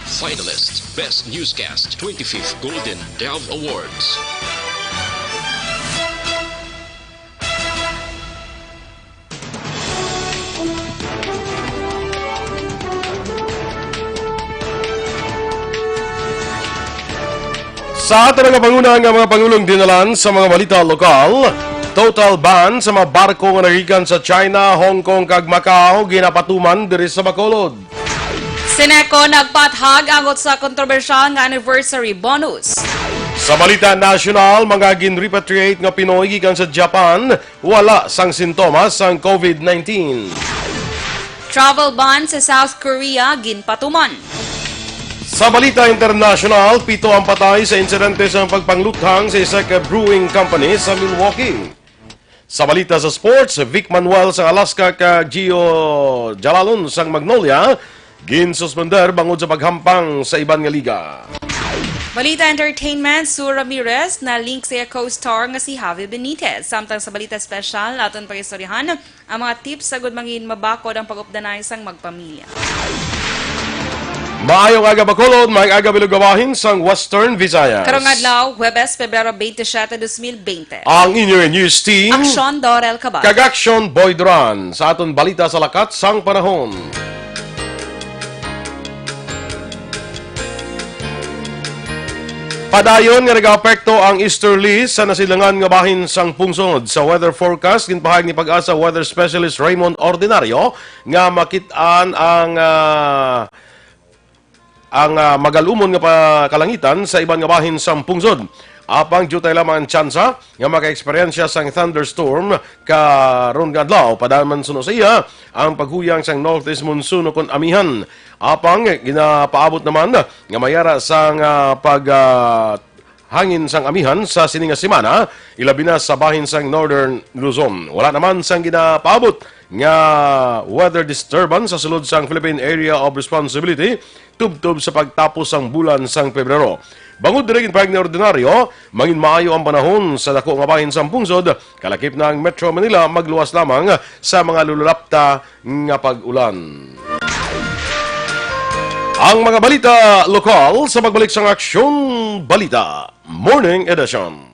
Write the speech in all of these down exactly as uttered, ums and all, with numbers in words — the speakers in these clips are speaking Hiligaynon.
Finalist, Best Newscast, twenty-fifth Golden Dove Awards. Sa aton nga panguna nga mga pangulong dinalan sa mga balita lokal, total ban sa mga barko nga nagikan sa China, Hong Kong kag Macau ginapatuman diri sa Bacolod. Seneco nagpathag angot sa kontrobersyal nga anniversary bonus. Sa balita nasyonal, mga ginrepatriate nga Pinoy gikan sa Japan wala sang sintomas sang covid nineteen. Travel ban sa South Korea ginpatuman. Sa balita internasyonal, pito ang patay sa insidente sang pagpangluthang sa isa ka brewing company sa Milwaukee. Sa balita sa sports, Vic Manuel sang Alaska kag Gio Jalalon sang Magnolia ginsuspender bangod sa paghampang sa iban nga liga. Balita entertainment, Sue Ramirez na-link sa iya co-star nga si Javi Benitez. Samtang sa balita espesyal, aton pag-istoryahan ang mga tips agud mangin mabakod ang pag-updanay sang magpamilya. Maayong aga, Bacolod, maayong aga, bilog nga bahin sang Western Visayas. Karong adlaw, Huwebes, Pebrero twenty-seven, dos mil bente. Ang inyo news team, Aksyon Dorel Cabal kag Aksyon Boy Duran, sa aton balita sa lakat sang panahon. Padayon nga nagaapekto ang easterly sa nasilangan nga bahin sang pungsod. Sa weather forecast, ginpahayag ni PAGASA weather specialist Raymond Ordinario nga makit-an ang, ah, ang, ah, magalumon nga pa-, kalangitan sa iban nga bahin sang pungsod. Apang diutay lamang ang tsansa nga maka-eksperyensya sang thunderstorm karon nga adlaw. Padayon man suno sa iya ang paghuyang sang northeast monsoon ukon amihan. Apang ginapaabot naman nga may ara sang, ah, pag, ah, hangin sang amihan sa sini nga semana, ilabi na sa bahin sang Northern Luzon. Wala naman sang ginapaabot nga weather disturbance sa sulod sang Philippine Area of Responsibility tubtob sa pagtapos sang bulan sang Pebrero. Bangod diri, ginpahayag ni Ordinario, mangin maayo ang panahon sa dako nga bahin sang pungsod, kalakip na ang Metro Manila, magluwas lamang sa mga lululapta nga pag-ulan. Ang mga balita lokal sa pagbalik sang Aksyon Balita Morning Edition.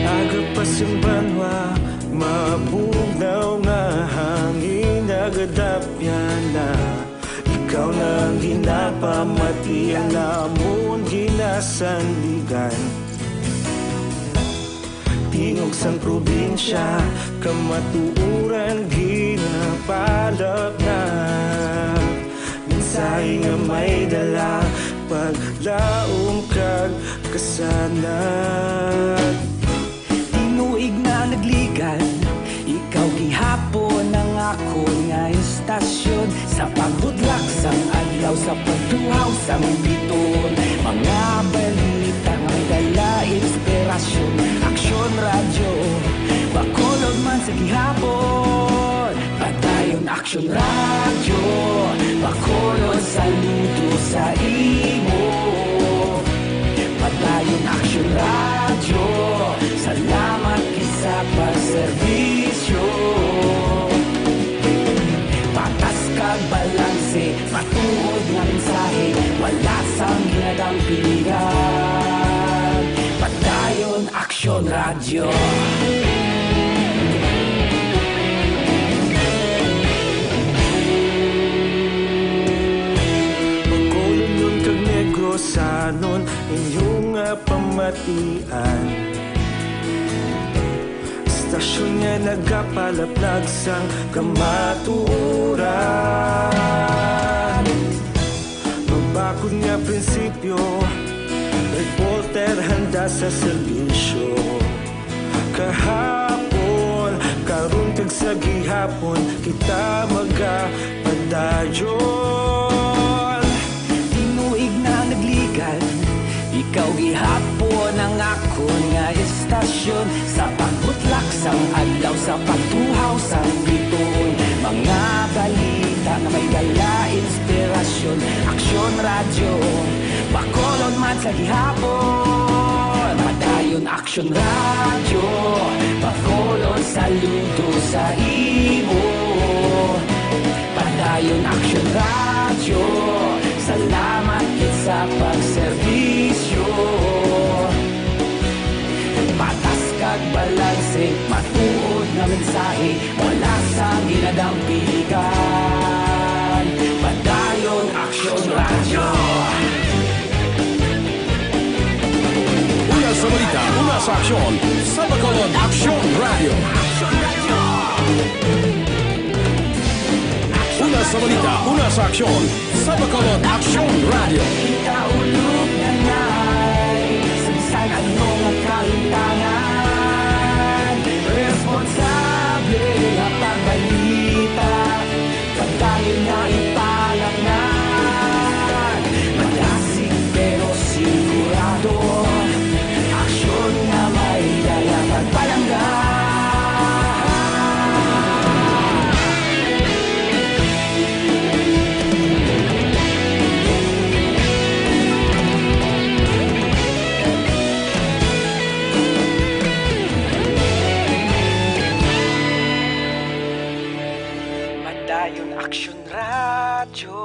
Aga pa sang banwa, mabugnaw nga hangin nagadapyan na. Ikaw na ang ginapamati, ang amon ginasandigan. Tingog sang probinsya, kamatuoran ginapalapnap. Mensahe nga may dala, paglaom kag kasanag. Tinuig na nagligan, ikaw gihapon ang akon nga istasyon. Sa pagbudlak sang adlaw, sa pagtuhaw sang biton, mga balita nga dala inspirasyon. Aksyon Radyo, Bacolod man sa gihapon. Padayon Aksyon Radyo, Bacolod, saludo sa imo. Padayon Aksyon Radyo, salamat kay sa pagserbisyo. Patas kag balanse, matuod nga mensahe, wala sang ginadampingan. Padayon Aksyon Radyo. Bacolod kag Negrosanon, inyo nga pamatian. Istasyon nga nagapalaplag sang kamatuoran. Mabakod nga prinsipyo, reporter handa sa serbisyo. Kahapon, karon, kag Sa gihapon kita magapadayon. Tinuig na nagligan, ikaw gihapon ang akon nga istasyon. Sa pagbutlak sang adlaw, sa pagtuhaw sang bituon, mga balita nga may dala inspirasyon. Aksyon Radyo, Bacolod man sa gihapon. Padayon Aksyon Radyo, Bacolod, saludo sa imo. Padayon Aksyon Radyo, salamat gid sa pagserbisyo. Patas kag balanse, matuod nga mensahe, wala sang ginadampigan. Padayon Aksyon Radyo. Una sa balita, una sa aksyon, sa Bacolod Aksyon Radyo. Una sa balita, una sa aksyon, sa Bacolod Aksyon Radyo. Ikaulog na ngay, sa bisan ano nga kahintangan, responsable nga pagbalita. Padayon na ipalatngan, malasig pero sigurado. Aksyon nga may dala pagpalangga. Padayon Aksyon Radyo,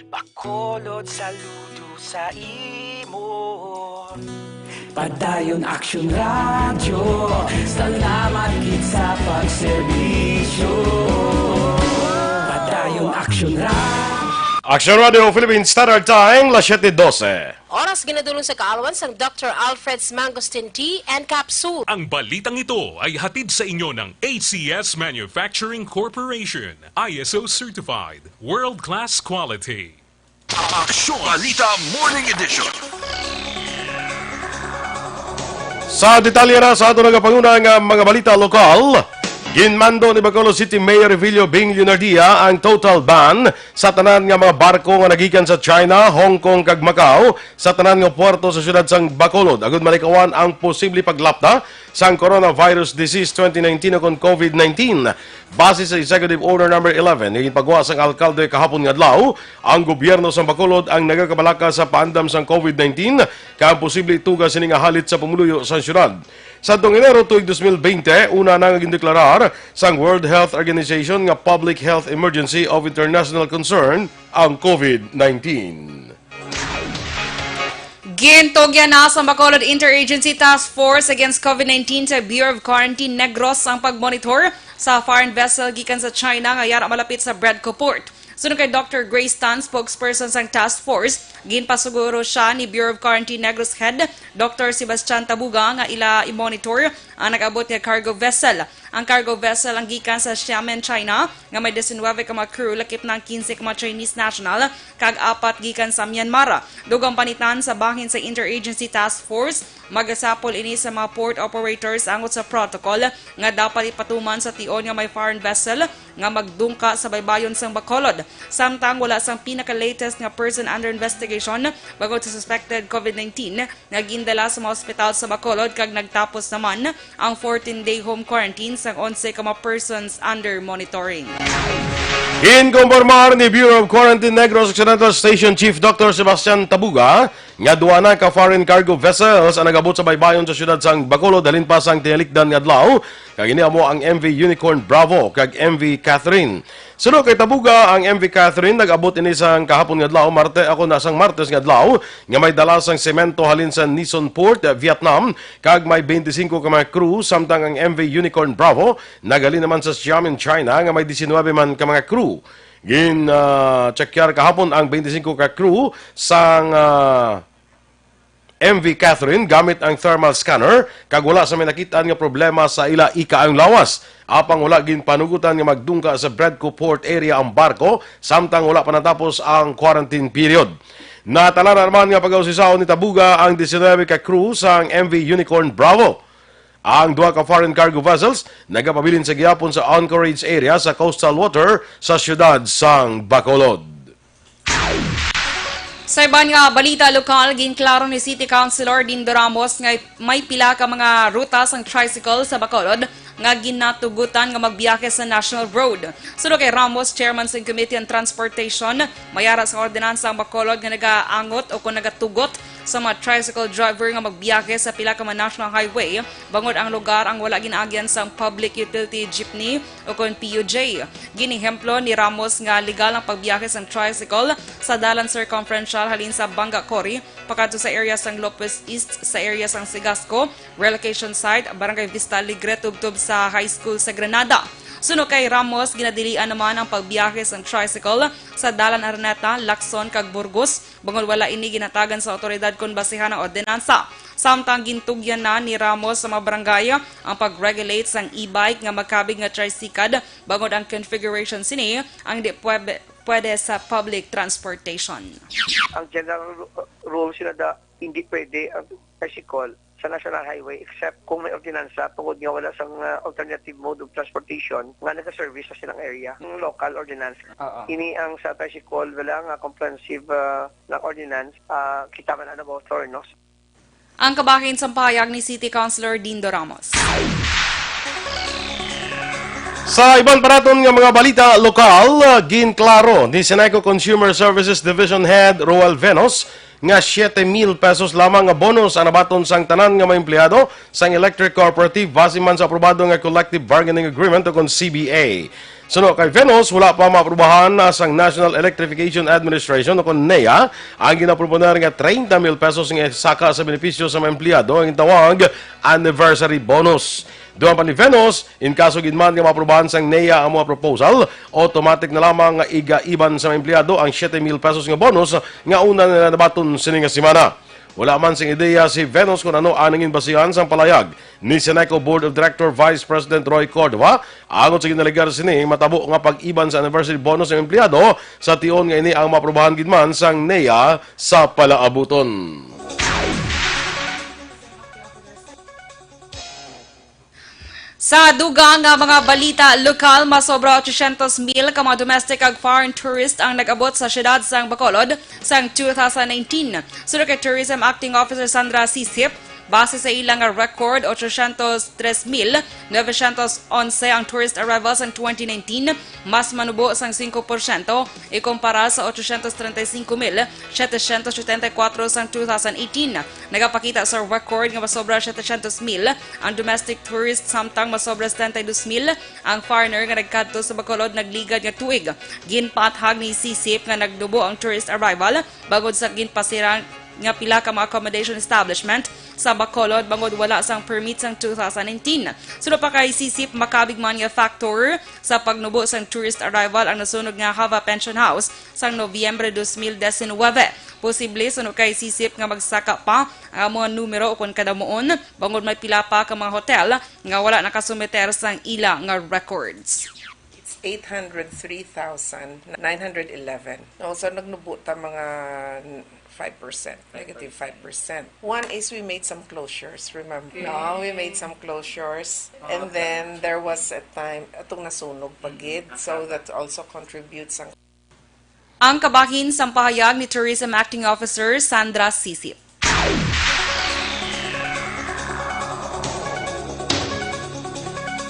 Bacolod, saludo sa imo. Padayon Aksyon Radyo, salamat gid sa pagserbisyo. Padayon Aksyon Radyo. Aksyon Radyo Philippine Standard Time, las siete doce. Oras ginadulong sa kaalwan sang Doctor Alfred's Mangosteen Tea and Capsule. Ang balitang ito ay hatid sa inyo ng A C S Manufacturing Corporation, I S O certified, world-class quality. Aksyon Balita Morning Edition. Sa detalye na sa ato nagapanguna nga mga balita lokal, ginmando ni Bacolod City Mayor Revilio Bing Leonardia ang total ban sa tanan nga mga barko nga nagikan sa China, Hong Kong kag Macau sa tanan nga puerto sa siyudad sang Bacolod, agud malikawan ang posible paglapta sang coronavirus disease twenty nineteen o kon COVID nineteen. Base sa Executive Order Number eleven nga ginpagawa sang alkalde kahapon nga adlaw, ang gobyerno sang Bacolod ang nagakabalaka sa paandam sang COVID nineteen kag ang posible ituga sini nga halit sa pumuluyo sang siyudad. Sadtong Enero tuig dos mil bente, una na nga gindeklarar sang World Health Organization nga public health emergency of international concern ang COVID nineteen. Gintugyan na sa Bacolod Interagency Task Force Against COVID nineteen sa Bureau of Quarantine Negros ang pagmonitor sa foreign vessel gikan sa China nga yara malapit sa Bredco Port. Suno kay Doctor Grace Tan, spokesperson sang task force, ginpasiguro siya ni Bureau of Quarantine Negros Head Doctor Sebastian Tabuga nga ila i-monitor ang nag-abot nga cargo vessel. Ang cargo vessel ang gikan sa Xiamen, China, nga may diecinuebe ka mga crew, lakip na ang quince ka mga Chinese national, kag apat gikan sa Myanmar. Dugang panitan sa bahin sa Interagency Task Force, magasapol ini sa mga port operators angot sa protocol nga dapat ipatuman sa tion nga may foreign vessel nga magdungka sa baybayon sang Bacolod. Samtang wala sang pinaka-latest nga person under investigation bangod sa suspected COVID nineteen nga gindala sa mga ospital sa Bacolod, kag nagtapos naman ang fourteen-day home quarantine sang onse ka mga persons under monitoring. Ginkompormar ni Bureau of Quarantine Negros Occidental Station Chief Doctor Sebastian Tabuga nga duha na ka foreign cargo vessels ang nag-abot sa baybayon sa siyudad sang Bacolod halin pa sang tinalikdan nga adlaw, kag ini amo ang M V Unicorn Bravo kag M V Catherine. Suno kay Tabuga, ang M V Catherine nag-abot ini sang kahapon nga adlaw, Marte, ako na sang Martes nga adlaw, nga may dala sang semento halin sa Nison Port, Vietnam, kag may twenty-five ka mga crew, samtang ang M V Unicorn Bravo naghalin naman sa Xiamen, China, nga may diecinuebe man ka mga crew. Gin, ah, checkar kahapon ang twenty-five ka crew sang, ah, M V Catherine gamit ang thermal scanner, kag wala sa may nakit-an nga problema sa ila ika ang lawas. Apang wala ginpanugutan nga magdungka sa Bredco Port area ang barko, samtang wala pa natapos ang quarantine period. Natala na naman nga pag-ausisaon ni Tabuga ang diecinuebe ka crew sang M V Unicorn Bravo. Ang duha ka foreign cargo vessels nagapabilin sa gihapon sa anchorage area sa coastal water sa siyudad sang Bacolod. Sa iban nga balita lokal, ginklaro ni City Councilor Dindo Ramos nga may pila ka mga ruta sang tricycle sa Bacolod nga ginatugutan nga magbiyahe sa National Road. Suno kay Ramos, chairman sang Committee on Transportation, may ara sa ordinansa ang Bacolod nga nagaangot o kon nagatugot sa mga tricycle driver nga magbiyahe sa pila ka mga national highway bangod ang lugar ang wala ginaagyan sang public utility jeepney o kon P U J. Ginehemplo ni Ramos nga legal ang pagbiyahe sang tricycle sa dalan circumferential halin sa Banga Quarry pakadto sa area sang Lopez East, sa area sang Sigasco Relocation Site, Barangay Vista Alegre, tubtob sa High School sa Granada. Suno kay Ramos, ginadilian naman ang pagbiyahe sang tricycle sa Dalan Araneta, Lacson, kag Burgos, bangod wala ini ginhatagan sa awtoridad kon basihan ang ordinansa. Samtang gintugyan na ni Ramos sa mga barangay ang pag-regulate sang e-bike nga makabig nga tricycad, bangod ang configuration sini ang di pwebe-, pwede sa public transportation. Ang general ru- rule sila da hindi pwede ang tricycle sa National Highway except kung may ordinansa tungod nga wala sang uh, alternative mode of transportation nga nagaservice sa silang area. Ang local ordinance. Oo. Ini ang sa tricycle wala nga comprehensive uh, na ordinance uh, kita man ano ba no? Ang kabahin sang pahayag ni City Councilor Dindo Ramos. Sa iban pa naton nga mga balita lokal, ginklaro ni Seneco Consumer Services Division Head Roel Venos nga siete mil pesos lamang nga bonus ang nabaton sang tanan nga mga empleyado sang Electric Cooperative base man sa aprobado nga Collective Bargaining Agreement o kon C B A. Suno kay Venos, wala pa maaprubahan na sang National Electrification Administration o kon NEA ang ginaproponer nga treinta mil pesos nga saka sa benepisyo sa mga empleyado ang gitawag anniversary bonus. Duman pa ni Venos, in kaso gid man nga maaprubahan sang NEA ang mga proposal, automatic na lamang nga igaiban sa mga empleyado ang siete mil pesos nga bonus nga una nila nabaton sini nga semana. Wala man sing ideya si Venos kon ano ang nangin basihan sang palayag ni Seneco Board of Director Vice President Roy Cordova angot sa ginalegar sini matabo nga pag-iban sa anniversary bonus ng empleyado sa tion nga ini ang maaprubahan gid man sang NEA sa palaabuton. Sa dugang nga mga balita lokal, masobra ochocientos mil ka mga domestic kag foreign tourist ang nag-abot sa siyudad sang Bacolod sang two thousand nineteen. Suno kay Tourism Acting Officer Sandra Sisip, base sa ila nga record, ochocientos tres mil novecientos onse ang tourist arrivals sang twenty nineteen, mas manubo sang singko porsyento ikumpara sa ochocientos treinta y cinco mil setecientos setenta y cuatro sang two thousand eighteen. Nagapakita sa record nga masobra setecientos mil ang domestic tourist, samtang masobra setenta y dos mil ang foreigner nga nagkadto sa Bacolod nagligad nga tuig. Ginpaathag ni Sisip nga nagnubo ang tourist arrival bangod sa ginpasira nga pila ka mga accommodation establishment sa Bacolod bangod wala sang permit sang two thousand nineteen. Suno pa kay Sisip, makabig man nga factor sa pagnubo sang tourist arrival ang nasunog nga Java Pension House sang Nobyembre dos mil diecinuebe. Posible, suno kay Sisip, nga magsaka pa ang mga numero ukon kadamuon bangod may pila pa ka mga hotel nga wala nakasumiter sang ila nga records. It's eight hundred three thousand nine hundred eleven. No, so nagnubo ta mga five percent, negative five percent. One is we made some closures, remember? No, we made some closures. And then there was a time, atong nasunog pa gid. So that also contributes ang Ang kabahin sang pahayag ni Tourism Acting Officer Sandra Sisip.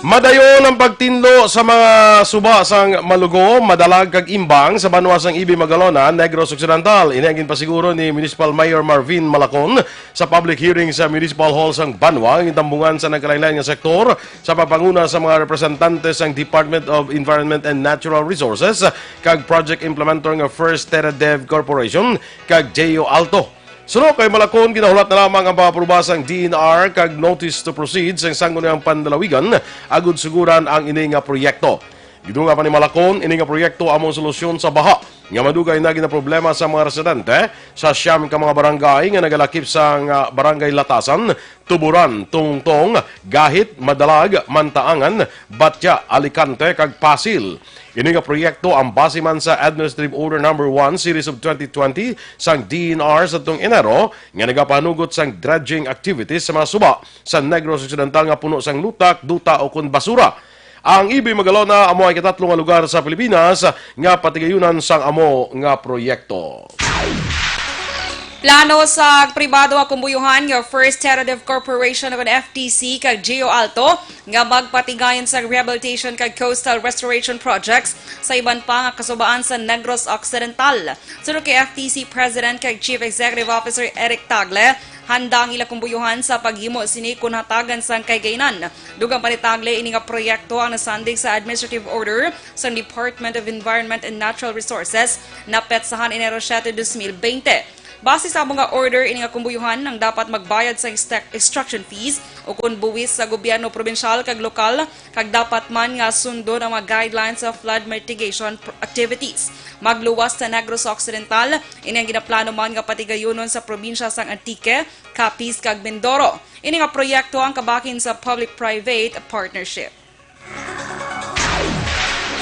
Madayon ang pagtinlo sa mga suba sang Malugo, Madalag kag Imbang sa banwa sang Ibi, Magalona, Negros Occidental. Ini ang ginpasiguro ni Municipal Mayor Marvin Malacon sa public hearing sa Municipal Hall sang banwa nga gintambungan sa nagkalainlain nga sektor sa pagpanguna sa mga representante sang Department of Environment and Natural Resources kag project implementer nga First Terra Dev Corporation kag Geo Alto. Suno kay Malacon, ginahulat na lamang ang pag-aproba sang D E N R kag notice to proceed sang Sangguniang Panlalawigan agud suguran ang ini nga proyekto. Gidunga pa ni Malacon, ini nga proyekto amo ang solusyon sa baha nga madugay na ginaproblema sa mga residente sa siyam ka mga barangay nga nagalakip sang, ah, Barangay Latasan, Tuburan, Tungtong, Gahit, Madalag, Mantaangan, Batya, Alicante, kag Pasil. Kini nga proyekto ang base man sa Administrative Order Number One Series of twenty twenty sang D E N R sa tuong Enero nga nagapanugot sang dredging activities sa mga suba sa Negros Occidental nga puno sang lutak, duta o kon basura. Ang Ibay, Magalona amo ang ikatatlo nga lugar sa Pilipinas nga patigayunan sang amo nga proyekto. Plano sa pribado nga kumbuyohan nga First Tentative Corporation o F T C kag Geo Alto nga magpatigayon sa rehabilitation kag coastal restoration projects sa iban pa nga kasubaan sa Negros Occidental. Suno kay F T C President kag Chief Executive Officer Eric Tagle, handa ang ila kumbuyohan sa paghimo sini kon hatagan sang kahigayunan. Dugang pa ni Tagle, ini nga proyekto ang nasandig sa administrative order sang Department of Environment and Natural Resources na petsahan Enero siete, dos mil bente. Base sa amo nga order, ini nga kumbuyohan ang dapat magbayad sa extrac-, extraction fees o kon buwis sa gobyerno probinsyal kag lokal, kag dapat man nga sundon ang mga guidelines sa flood mitigation pr-, activities. Magluwas sa Negros Occidental, ini ang ginaplano man nga patigayunon sa probinsya sang Antique, Capiz, kag Mindoro. Ini nga proyekto ang kabahin sa public-private partnership.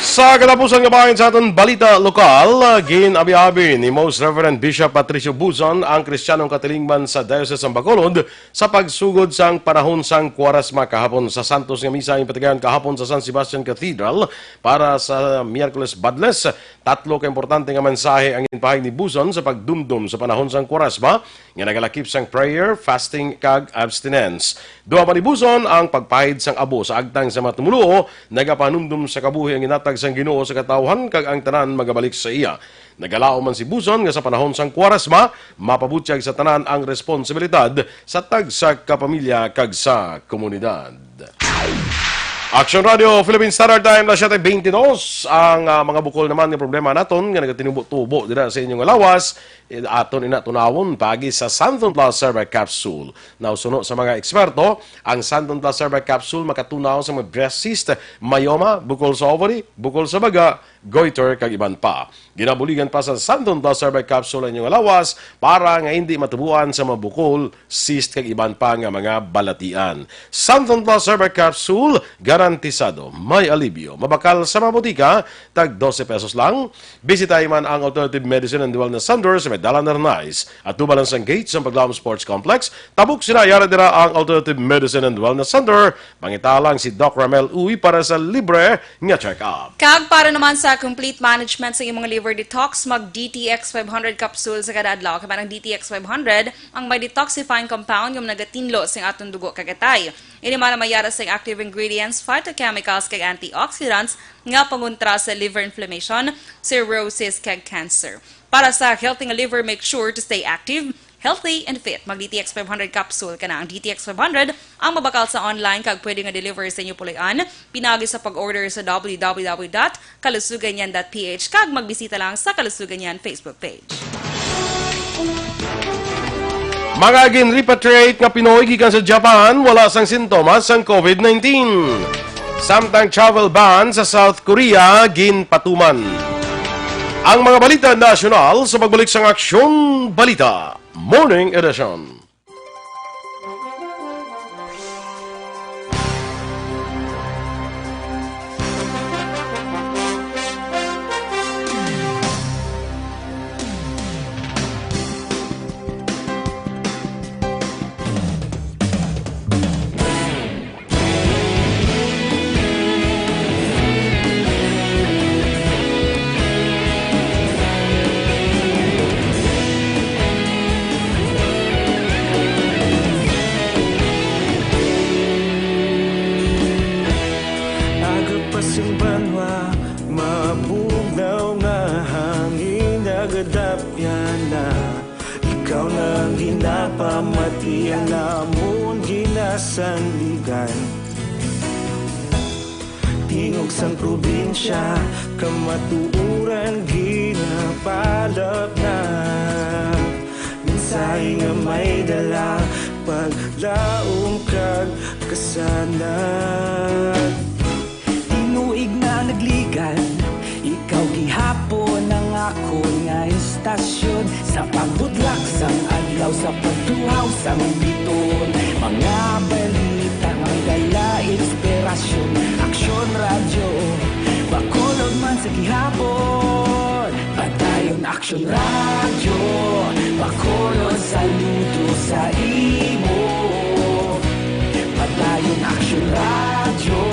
Sa katapusan nga bahin sa aton balita lokal, gin-abi-abi ni Most Reverend Bishop Patricio Buzon ang Kristiyanong katilingban sa Diocese sang Bacolod sa pagsugod sang panahon sang Kuwaresma kahapon. Sa Santos nga Misa ang patigayon kahapon sa San Sebastian Cathedral para sa Miyerkules Badles, tatlo ka importante nga mensahe ang ginpahayag ni Buzon sa pagdumdom sa panahon sang Kuwaresma nga nagalakip sang prayer, fasting, kag abstinence. Duha pa ni Buzon ang pagpahid sang abo sa agtang sa mga tumoluo, nagapanumdom sa kabuhi ang ginatag sang Ginoo sa katawhan kag ang tanan magabalik sa iya. Nagalaom man si Buzon nga sa panahon sang Kuwaresma, mapabutyag sa tanan ang responsibilidad sa tagsa ka pamilya kag sa komunidad. Action Radio Philippine Standard Time, alas siete beintidos. Ang, ah, mga bukol naman nga problema naton nga nagatinubo-tubo dira sa inyong lawas, eh, aton ina tunawon pagi sa Santon Plus Herbal Capsule. Now, suno sa mga eksperto, ang Santon Plus Herbal Capsule makatunaw sa mga breast cyst, myoma, bukol sa ovary, bukol sa baga, goiter, kag iban pa. Ginabuligan pa sa Santon Plus Herbal Capsule ang inyong lawas para nga hindi matubuan sa mga bukol, cyst, kag iban pa nga mga balatian. Santon Plus Herbal Capsule, garantisado may alibyo. Mabakal sa mga botika, tag dose pesos lang. Bisitahi man ang Alternative Medicine and Wellness Center sa may Dalan Arnaiz, atubang lang sang gate sang Paglaom Sports Complex. Tabok sina, yara dira ang Alternative Medicine and Wellness Center. Pangita lang si Doc Ramel Uy para sa libre nga check-up. Kag para naman sa complete management sa imong liver detox, mag D T X five hundred capsule sa kada adlaw. Kay man ang D T X five hundred ang may detoxifying compound nga nagatinlo sa atong dugo kag atay. Ini man ang may yara sa active ingredients, phytochemicals, kag antioxidants nga pangontra sa liver inflammation, cirrhosis, kag cancer. Para sa healthy nga liver, make sure to stay active, healthy, and fit. Mag D T X five hundred capsule ka na. Ang D T X five hundred ang mabakal sa online kag pwede nga deliver sa inyo puloy-an. Pinagi sa pag-order sa W W W dot kalusugan yan dot P H kag magbisita lang sa Kalusugan Yan Facebook page. Mga gin-repatriate nga Pinoy gikan sa Japan wala sang sintomas sang COVID nineteen. Samtang travel ban sa South Korea ginpatuman. Ang mga balita nasyonal sa pagbalik sang Aksyon Balita Morning Edition. Aga pa sing banwa, mabugnaw nga hangin, nagadapyan na. Ikaw na ang ginapamati, ang amon ginasandigan. Tingog sang probinsya, kamatuoran ginapalapnat. Mensahe nga may dala, paglaom kag kasanag. Tinuig na nagligan, ikaw gihapon ang akon nga istasyon. Sa pagbutlak sang adlaw, sa pagtuhaw sang bituon, mga balita nga dala inspirasyon. Aksyon Radyo, Bacolod man Sa gihapon, Padayon Aksyon Radyo, Bacolod, saludo sa imo. Padayon Aksyon Radyo,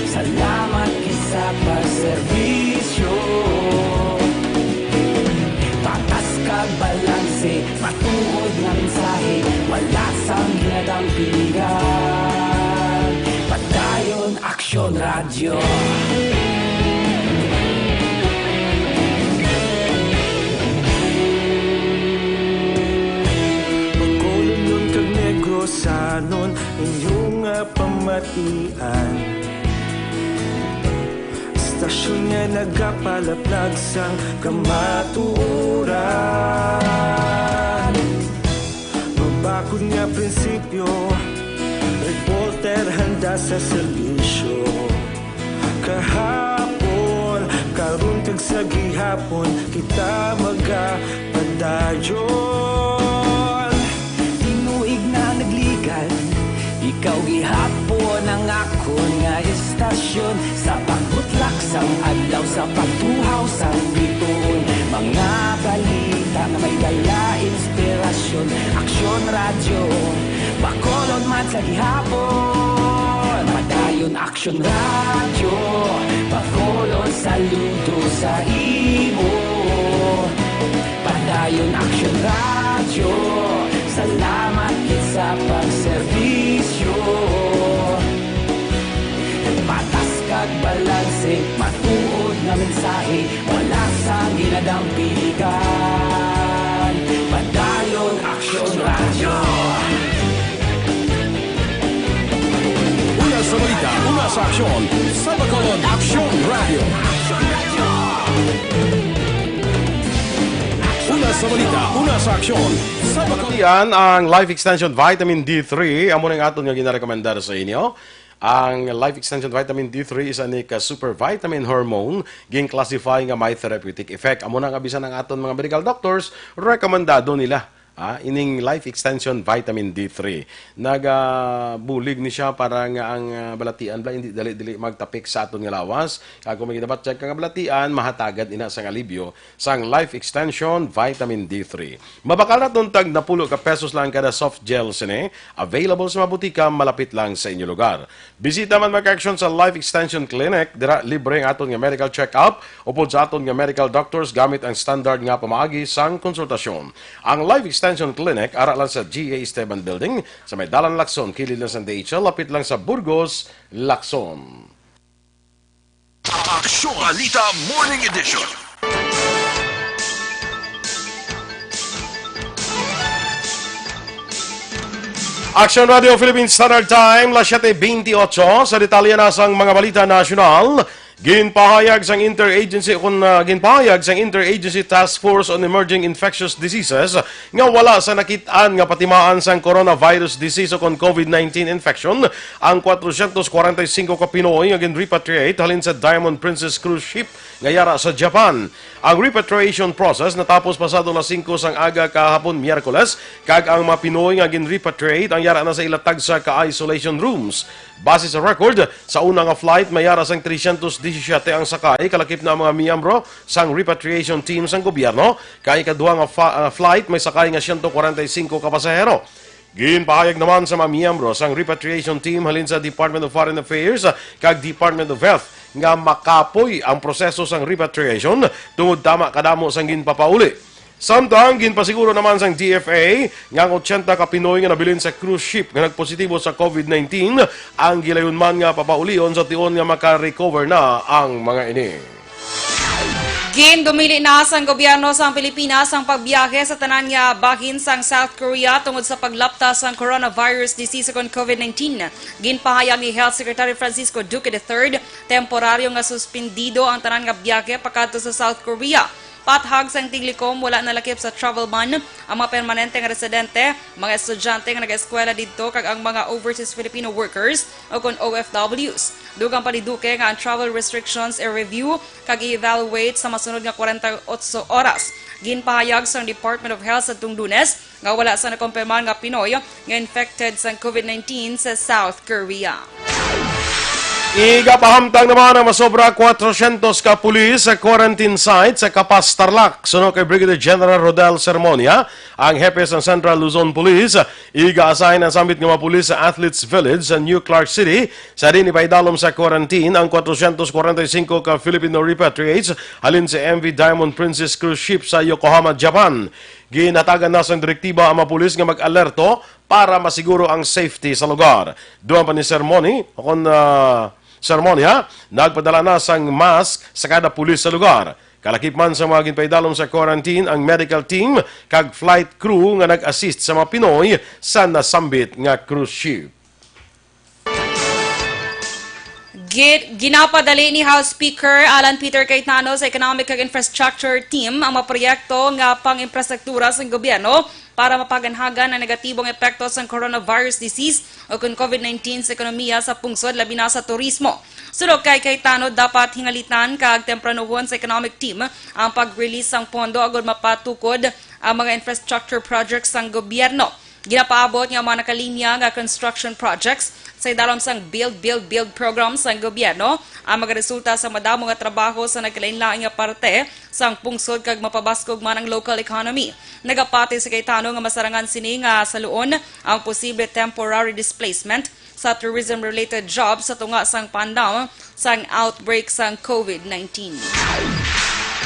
salamat gid sa pagserbisyo. Patas kag balanse, matuod nga mensahe, wala sang ginadampigan. Padayon Aksyon Radyo. Bacolodnon kag Negrosanon, inyo nga pamatian. Istasyon nga nagapalaplag sang kamatuoran. Mabakod nga prinsipyo, reporter handa sa serbisyo. Kahapon, karon kag sa gihapon, kita magapadayon. Tinuig na nagligan, ikaw gihapon ang akon nga istasyon. Sa pagbutlak sang adlaw, sa pagtuhaw sang bituon, mga balita nga may dala inspirasyon. Aksyon Radyo, Bacolod man sa gihapon. Padayon Aksyon Radyo, Bacolod, saludo sa imo. Padayon Aksyon Radyo, salamat gid sa pagserbisyo. Patas kag balanse, matuod nga mensahe, wala sang ginadampigan. Padayon Aksyon Radyo. Una sa balita, una sa aksyon, sa Bacolod Aksyon Radyo. Una sa balita, una sa aksyon, sa Bacolod. Yan ang Life Extension Vitamin D three. Amo na ang aton nga ginarekomendar sa inyo. Ang Life Extension Vitamin D three is a unique, uh, super vitamin hormone, gin-classify nga may therapeutic effect. Amo na nga bisan ang aton mga medical doctors, rekomendado nila, ah, ining Life Extension Vitamin D three. Nagabulig ni siya para nga ang, ah, balatian bala hindi dali-dali magtapik sa aton nga lawas. Kag kung may ginabatyag ka nga balatian, mahatagan ina sang alibyo sang Life Extension Vitamin D three. Mabakal naton tag napulo ka pesos lang kada soft gel sini. Available sa mga butika malapit lang sa inyo lugar. Bisita man mga ka-aksyon sa Life Extension Clinic, dira libre ang aton nga medical check-up upod sa aton nga medical doctors gamit ang standard nga pamaagi sang konsultasyon. Ang Life Extension Clinic ara lang sa G A Esteban Building sa may Dalan Lacson, kilid lang sa D H L, lapit lang sa Burgos, Lacson. Aksyon Balita Morning Edition. Aksyon Radio Philippine Standard Time, las siete veintiocho. Sa detalye na sang mga balita nasyonal, ginpahayag sang Interagency kun, ah, ginpahayag sang Interagency Task Force on Emerging Infectious Diseases nga wala sa nakit-an nga patimaan sang coronavirus disease o kon COVID nineteen infection ang kwatrocientos kwarenta y cinco ka Pinoy nga gin-repatriate halin sa Diamond Princess cruise ship nga yara sa Japan. Ang repatriation process natapos pasado alas singko sang aga kahapon, Miyerkules, kag ang mga Pinoy nga gin-repatriate ang yara na sa ila tagsa ka isolation rooms. Base sa record, sa una nga flight, may yara sang trescientos disisiete ang sakay, kalakip na ang mga miyembro sang repatriation team sang gobyerno. Kay ikaduha nga fa-, ah, flight, may sakay nga siyento kwarenta y singko ka pasahero. Ginpahayag naman sa mga miyembro sang repatriation team halin sa Department of Foreign Affairs kag Department of Health nga makapoy ang proseso sang repatriation tungod tama kadamo sang ginpapauli. Samtang ginpasiguro naman sang D F A nga ang ochenta ka Pinoy nga nabilin sa cruise ship nga nagpositibo sa COVID nineteen ang gilayon man nga papaulion sa tion nga maka-recover na ang mga ini. Gindumili na sang gobyerno sang Pilipinas ang pagbiyahe sa tanan nga bahin sang South Korea tungod sa paglapta sang coronavirus disease ukon COVID nineteen. Ginpahayag ni Health Secretary Francisco Duque the third, temporaryo nga suspendido ang tanan nga biyahe pakadto sa South Korea. Pathag sang Tiglikom, wala nalakip sa travel ban ang mga permanente nga residente, mga estudyante nga nag-eskwela didto, kag ang mga overseas Filipino workers o kon O F Ws. Dugang pa ni Duque nga ang travel restrictions i-review kag i-evaluate sa masunod nga kwarenta y otso oras. Ginpahayag sang Department of Health sadtong Lunes nga wala sa nakumpirmar nga Pinoy nga infected sang COVID nineteen sa South Korea. Igapahamtang naman ang masobra kwatrosyentos ka pulis sa quarantine site sa Capas, Tarlac. Suno kay Brigadier General Rodel Sermonia, ang hepe sa Central Luzon Police, iga-assign ang sambit nga mga pulis sa Athletes Village sa New Clark City. Sa din ipaidalom sa quarantine ang kwatrosyentos kwarenta y singko ka Filipino repatriates halin sa M V Diamond Princess cruise ship sa Yokohama, Japan. Ginhatagan na sang direktiba ang mga pulis nga mag-alerto para masiguro ang safety sa lugar. Duman pa ni Sermoni, o kon, ah, Sermonia, nagpadala na sang mask sa kada pulis sa lugar. Kalakip man sa mga ginpaidalom sa quarantine ang medical team kag flight crew nga nag-assist sa mga Pinoy sa nasambit nga cruise ship. Gi-, ginapadali ni House Speaker Alan Peter Cayetano sa Economic kag Infrastructure Team ang mga proyekto nga pang-infrastruktura sa gobyerno para mapaganhagan ang negatibong epekto sang coronavirus disease o kon COVID nineteen sa ekonomiya sa pungsod, labi na sa turismo. Suno kay Cayetano, dapat hingalitan kag tempranohon sa economic team ang pag-release sang pondo agud mapatukod ang mga infrastructure projects sang gobyerno. Ginapaabot nga mga nakalinya nga construction projects sa idalom sang Build, Build, Build program sang gobyerno ang magaresulta sa madamo nga trabaho sa nagkalainlain nga parte sang pungsod kag mapabaskog man ang local economy. Nagapati si Cayetano nga masarangan sini nga saluon ang posible temporary displacement sa tourism-related jobs sa tunga sang pandam sang outbreak sang COVID nineteen.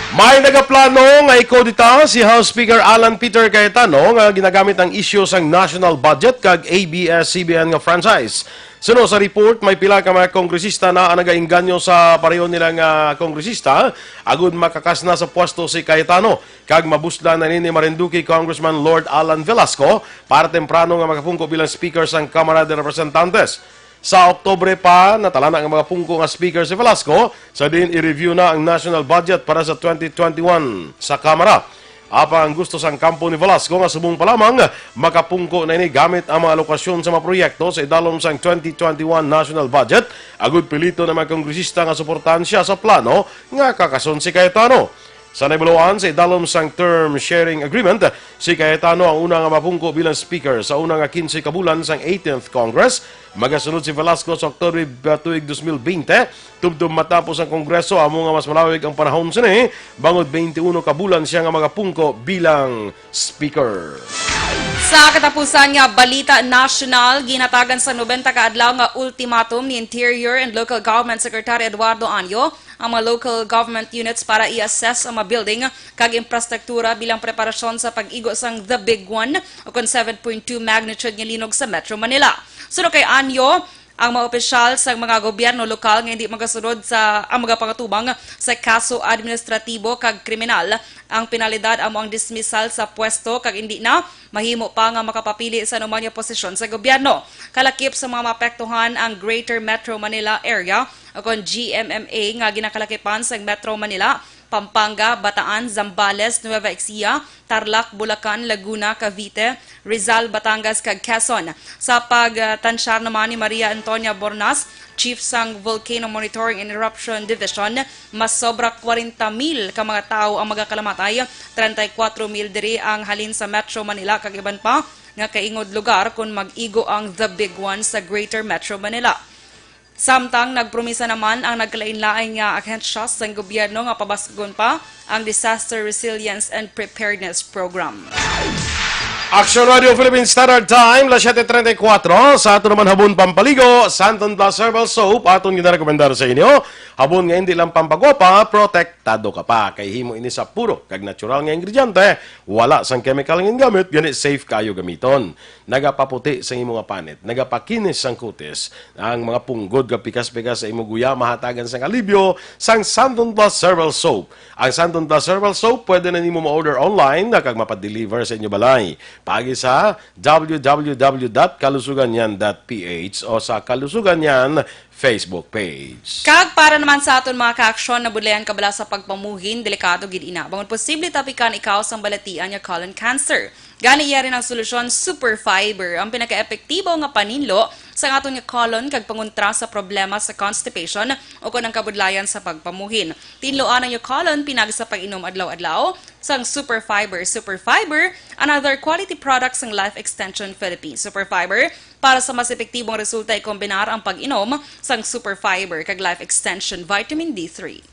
May nagaplano nga ikudeta si House Speaker Alan Peter Cayetano nga ginagamit ang isyu sang national budget kag A B S C B N nga franchise. Suno sa report, may pila ka mga kongresista na ang nagainganyo sa pareho nila nga kongresista agud makakas na sa pwesto si Cayetano, kag mabuslan na nini Marinduque Congressman Lord Alan Velasco para temprano nga makapungko bilang Speaker sang Kamara de Representantes. Sa Oktubre pa, natala na nga makapungko nga Speaker si Velasco, sa diin i-review na ang national budget para sa twenty twenty-one sa Kamara. Apang ang gusto sang kampo ni Velasco nga subong pa lamang makapungko na ini gamit ang mga alokasyon sa mga proyekto sa idalom sang twenty twenty-one national budget, agud pilito na mga kongresista nga suportahan siya sa plano nga kakason si Cayetano. Sa nahibaluan, sa idalom sang term sharing agreement, si Cayetano ang una nga mapungko bilang Speaker sa una nga quince ka bulan sang eighteenth Congress. Magasunod si Velasco sa Oktubre, uh, tuig dos mil bente, tubtob matapos ang Kongreso, amo nga mas malawig ang panahon sini, bangod twenty-one ka bulan siya nga magapungko bilang Speaker. Sa katapusan nga balita nasyonal, ginatagan sa nobenta ka adlaw nga ultimatum ni Interior and Local Government Secretary Eduardo Anyo ang mga local government units para i-assess ang mga building kag infrastruktura bilang preparasyon sa pag-igo sang The Big One o kon seven point two magnitude nga linog sa Metro Manila. Suno kay Anyo, ang mga opisyal sang mga gobyerno lokal nga hindi magasunod sa ang mga pangatubang sa kaso administratibo kag kriminal, ang penalidad amo ang dismissal sa pwesto kag hindi na mahimo pa nga makapapili sa anuman nga posisyon sa gobyerno. Kalakip sa mga maapektuhan ang Greater Metro Manila Area o kon G M M A nga ginakalakipan sang Metro Manila, Pampanga, Bataan, Zambales, Nueva Ecija, Tarlac, Bulacan, Laguna, Cavite, Rizal, Batangas, kag Quezon. Sa pagtansyar naman ni Maria Antonia Bornas, Chief sang Volcano Monitoring and Eruption Division, mas sobra kwarenta mil ka mga tawo ang magakalamatay, treinta y cuatro mil diri ang halin sa Metro Manila kag iban pa nga kaingod lugar kon mag-igo ang The Big One sa Greater Metro Manila. Samtang nagpromisa naman ang nagkalainlain nga ahensya sang gobyerno nga pabasgon pa ang Disaster Resilience and Preparedness Program. Action Radio Philippine Standard Time, las siete treinta y cuatro. Sa ato naman habon pampaligo, Santon Plus Herbal Soap, aton ginarekomendar sa inyo. Habon nga hindi lang pampagwapa, protektado ka pa. Kay himo ini sa puro kag natural nga ingrediente. Wala sang chemical nga gingamit, gani safe kayo gamiton. Nagapaputi sang imo nga panit, nagapakinis sang kutis, ang mga punggod kag pikas-pikas sa imo guya mahatagan sang alibyo sang Santon Plus Herbal Soap. Ang Santon Plus Herbal Soap pwede na nimo ma-order online na kag mapadeliver sa inyo balay. Paagi sa w w w dot kalusuganyan dot p h o sa Kalusuganyan Facebook page. Kag para naman sa aton mga kaaksyon, nabudlayan ka bala sa pagpamuhin, delikado gid ina. Bangon posible tapikan ikaw sang balatian nga colon cancer. Gani, yari ang solusyon, Super Fiber, ang pinakaepektibo nga paninlo sa aton nga colon kag pangontra sa problema sa constipation o kon ang kabudlayan sa pagpamuhin. Tinloan ang iyong colon pinagi sa pag-inom adlaw-adlaw sang Super Fiber. Super Fiber, another quality product sang Life Extension Philippines. Super Fiber, Para sa mas epektibong resulta, ikombinar ang pag-inom sang Super Fiber kag Life Extension Vitamin D three.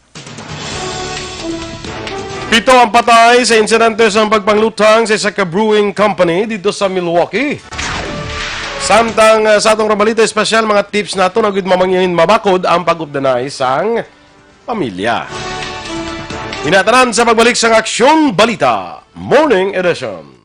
Pito ang patay sa insidente sang pagpangluthang sa isa ka brewing company didto sa Milwaukee. Samtang, ah, sa atong balita espesyal, mga tips nato na gid mamangin mabakod ang pag-updanay sang pamilya. Inatanan sa pagbalik sang Aksyon Balita Morning Edition.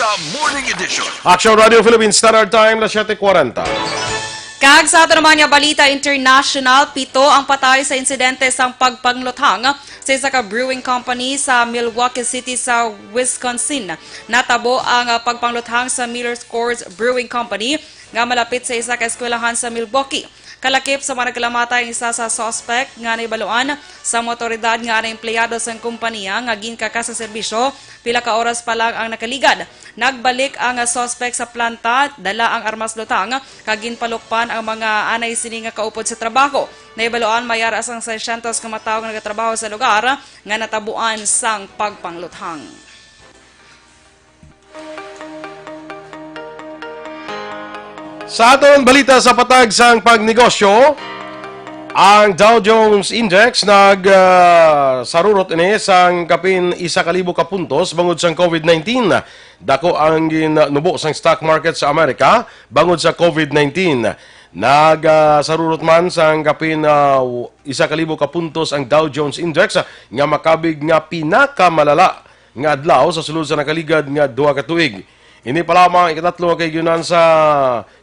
The Morning Edition. Action Radio Philippines Standard Time, las siyete kwarenta. Kag sa ato naman nga balita international, pito ang patay sa insidente sang pagpangluthang sa isa ka brewing company sa Milwaukee City sa Wisconsin. Natabo ang, ah, pagpangluthang sa Miller's Coors Brewing Company nga malapit sa isa ka eskwelahan sa Milwaukee. Kalakip sa mga nagkalamatay ang isa sa suspect nga nahibaluan sa mga awtoridad nga anay empleyado sang kompanya nga ginkaka sa serbisyo pila ka oras pa lang ang nakaligad. Nagbalik ang suspect sa planta, dala ang armas lutang, kag ginpalukpan ang mga anay sini nga kaupod sa trabaho. Nahibaluan may ara sang seiscientos ka mga tawo nga nagatrabaho sa lugar nga natabuan sang pagpangluthang. Sa aton balita sa patag sang pagnegosyo, ang Dow Jones Index nag, ah, sarurot ini sang kapin isa ka libo ka puntos bangod sang covid nineteen. Dako ang ginubo sang stock market sa Amerika bangod sa covid nineteen. Nag, ah, sarurot man sang kapin, ah, isa ka libo ka puntos ang Dow Jones Index, ah, nga makabig nga pinakamalala nga adlaw sa sulod sa nakaligad nga duha ka tuig. Ini pa lamang ang ikatatlo nga kahigayonan sa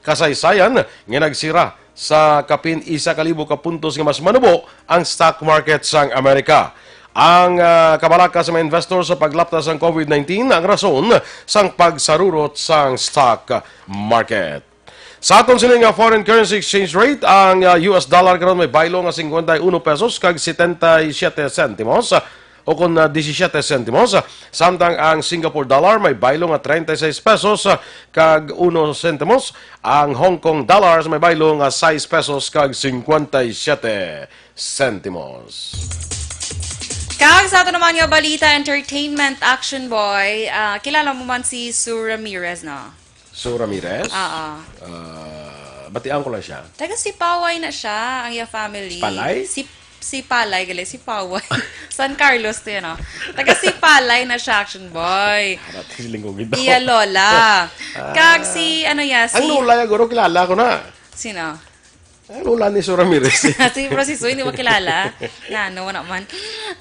kasaysayan nga nagsira sa kapin isa ka libo ka puntos nga mas manubo ang stock market sang Amerika. Ang, ah, kabalaka sa mga investor sa paglapta sang covid nineteen ang rason sang pagsarurot sang stock market. Sa aton sini nga foreign currency exchange rate, ang, ah, U S dollar karon may baylo nga cincuenta y uno pesos kag setenta y siete centimos, o kon, ah, disisiete sentimos, samtang ang Singapore dollar may baylo nga treinta y seis pesos, ah, kag uno sentimos, ang Hong Kong dollars may baylo nga sais pesos kag cincuenta y siete sentimos. Kag sa ato naman nga balita, entertainment, Action Boy, ah, kilala mo man si Sue Ramirez, no? Sue Ramirez? Oo. Ah, batian ko lang siya. Taga Sipaway na siya, ang iya family. Palay? Si, si Palay, gali, Sipaway. San Carlos to yan, oh. Taga Sipalay na siya, Action Boy. Dati si Linggo Ginto. Iya lola. Ah. Kag si, ano ya, si Ang lola ya, guro, kilala ko na. Sino? Ang lola ni Sue Ramirez. Si, pero si Sue, hindi mo kilala. Nga, no, wala man.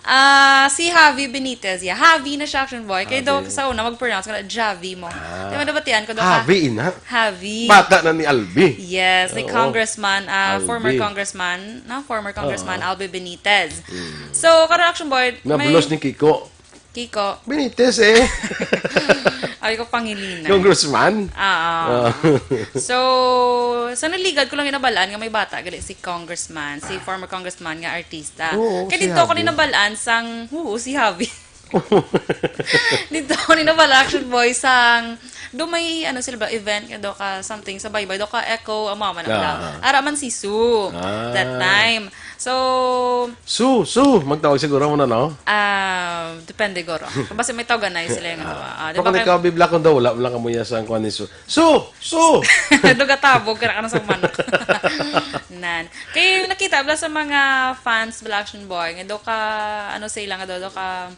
Ah, si Javi Benitez. Yeah, Javi na siya, Action Boy. Kaya daw Javi. Sa una, mag-pronounce ka na, Javi mo. Ah. Di ba, nabatian ko daw ka? Javi, ina? Javi. Bata na ni Albi. Yes, ni Oo. Congressman, ah, Albi. Former Congressman, no? Former Congressman Oo. Albi Benitez. Mm. So, karon, Action Boy, may Nabulos ni Kiko. Kiko. Benitez, eh. Ay ko, pangilina. Congressman? Oo. Ah. So, sa naligad ko lang ginabalaan nga may bata, gali si Congressman, si former Congressman nga artista. Oo, Kaya si dito ako Javi. Ninabalaan sang, oo, si Javi. Dito ako ninabalaan, Action Boy, sang, do may, ano sila ba, event, do ka something sa Baybay, do ka Echo, ang mga man Ah. Ara man si Sue Ah. that time. So, Su, Su, magtawag siguro mo na, no? Ah, depende, guro. Kung basta may tawganay sila yung ano, ah, di Pero ba kung kayo ikaw, Bibla, kung daw, wala mo lang kamuya sa kuan ni Su. Su! Su! Nagatabog ka na ka na sa manok. Nan. Kay nakita bala sa mga fans bala Action Boy, nga do ka, ano sila nga do, do ka,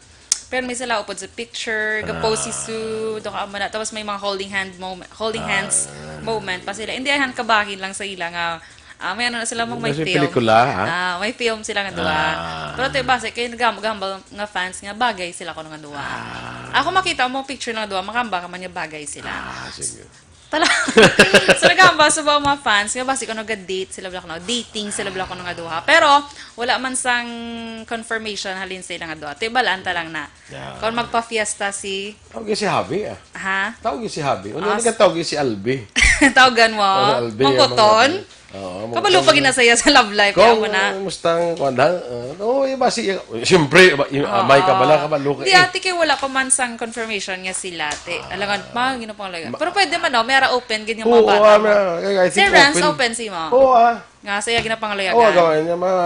pero may sila upod sa picture, ga-pose si Ah. Su, do ka amo na. Tapos may mga holding hand moment, holding hands Ah. moment pa sila. Hindi, ay han kabahin lang sa ila nga Ah, may ano na sila, mong may Kasi film. Pelikula, ha? Ah, may film sila nga duha. Ah. Pero ito yung base, kaya nagam-, gambal nga fans nga bagay sila kuno nga duha. Ah. Ako makita mo picture nga duha, makamba ka man nga bagay sila. Ah, sige. Tala-, so, nagambal sa mga fans nga base kuno ga-date sila bala kuno, dating sila bala kuno nga duha. Pero, wala man sang confirmation halin sa ila nga duha. Tibalaan ta lang na. Yeah. Kung magpa-fiesta si Tawag si Javi, ah. Ha? Tawag si Javi. Ano Ah, yung tawag si Albi? Tawagan mo? Oh, Albi, Mangkuton? ang mga Oo, Kabalo pag inasaya sa love life, Kung kaya mo na. Mustang, kuwan na, ah, oh, iba si, siyempre, iba, i-, Oo. amay ka bala, kabalo ka, Di, eh. ate, kay wala pa man sang confirmation nga sila, te. Ah. Alangan pa, ginapangalaga. Ma- Pero pwede man, no? May ara open, ganyan Oo, mga bata ah, mo. may, I, I Si think Renz, open. open si mo. Oo, ah. Nga, saya, ginapangalaga. Oo, gawin niya, mga